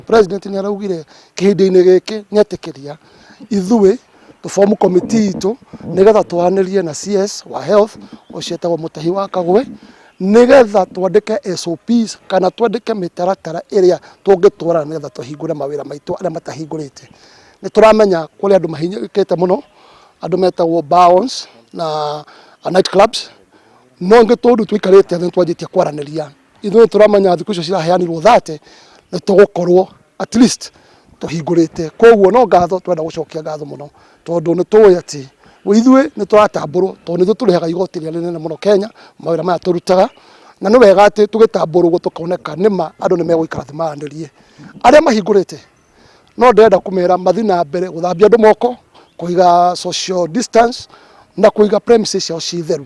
President nĩ araugire kĩhinda-inĩ gĩkĩ nĩ etĩkĩria ithuĩ tũbomu committee itũ nĩgetha twaranĩrie na CS wa health ũcio etagwo Mũtahi wa Kagwe nĩgetha twandĩke SOPs kana twandĩke mĩtaratara ĩrĩa tũngĩtwarana nĩgetha tũhingũre mawĩra maitũ arĩa matahingũrĩte. Nĩ tũramenya kũrĩ andũ mahinyĩrĩrĩkĩte mũno, andũ metagwo bars na night clubs, no nĩ tondũ tũikarĩte thĩ nĩ twanjĩtie kwaranĩria. Ithuĩ nĩ tũramenya thikũ icio ciraheanirwo 30 nĩ tũgũkorwo at least tũhingũrĩte. Koguo no ngatho twenda gũcokia ngatho mũno tondũ nĩ tũĩ atĩ ithuĩ nĩ tũratambũrwo tondũ nĩ ithuĩ tũrĩhaga igoti rĩrĩa rĩnene mũno Kenya mawĩra maya tũrutaga. Na nĩ wega atĩ tũgĩtambũrwo ũguo tũkoneka nĩma andũ nĩ megũikara thĩ maranĩrie. Arĩa mahingũrĩte no ndĩrenda kũmera mathiĩ na mbere gũthambia andũ moko, kũiga social distance na kũiga premises ciao ciĩ theru.